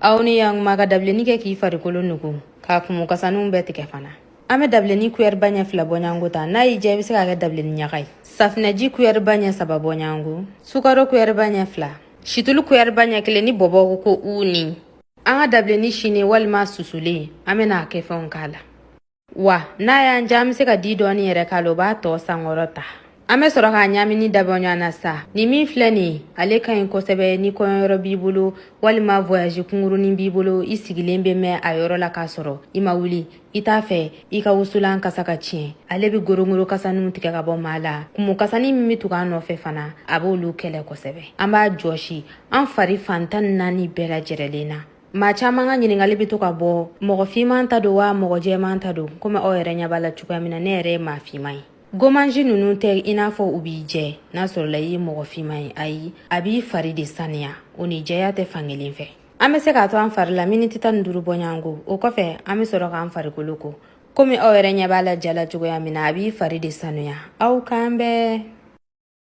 Aw ni yan ka dabilenni kɛ k'i farikolo nugu k'a kumu kasaninw bɛɛ tigɛ fana. An bɛ dabilenni kuyɛriba ɲɛ 2 bɔɲɔgɔnko ta. N'a y'i diya, i bɛ se k'a kɛ dabilenni ɲaga ye. Safinɛji kuyɛriba ɲɛ 3 bɔɲɔgɔnko, sukaro kuyɛriba ɲɛ 2, situlu kuyɛriba ɲɛ 1 ni bɔbɔ ko u ni an ka dabilenni sinen walima susulen, an bɛna a kɛ fɛnw k'a la. Wa n'a y'an diya, an bɛ se ka di dɔɔni yɛrɛ k'a la, o b'a tɔ sankɔrɔ ta. An bɛ sɔrɔ k'a ɲaamini dabɔ ɲɔgɔn na sa. Ni min filɛ nin ye, ale ka ɲi kosɛbɛ ni kɔɲɔyɔrɔ b'i bolo walima voyage kunkurunin b'i bolo, i sigilen bɛ mɛn a yɔrɔ la k'a sɔrɔ i ma wuli, i t'a fɛ i ka wusulan kasa ka tiɲɛ. Ale bɛ gorongoro kasaninw tigɛ ka bɔ maa la, kumu kasanin min bɛ tugu a nɔfɛ fana, a b'olu kɛlɛ kosɛbɛ. An b'a jɔsi an fari fan 14 bɛɛ lajɛrɛlen na. Maa caman ka ɲininkali bɛ to ka bɔ: mɔgɔ finman ta don wa, mɔgɔ jɛman ta don? Komi aw yɛrɛ ɲɛ b'a la cogoya min na, ne yɛrɛ ye maa finman ye. Gommage ninnu tɛ i n'a fɔ u b'i jɛ n'a sɔrɔla i ye mɔgɔ finman ye. Ayi, a b'i fari de saniya, o ni jɛya tɛ fankelen fɛ. An bɛ se k'a to an fari la miniti 15 bɔɲɔgɔnko. O kɔfɛ, an bɛ sɔrɔ k'an farikolo ko. Komi aw yɛrɛ ɲɛ b'a la ja la cogoya min na, a b'i fari de sanuya. Aw k'an bɛɛ.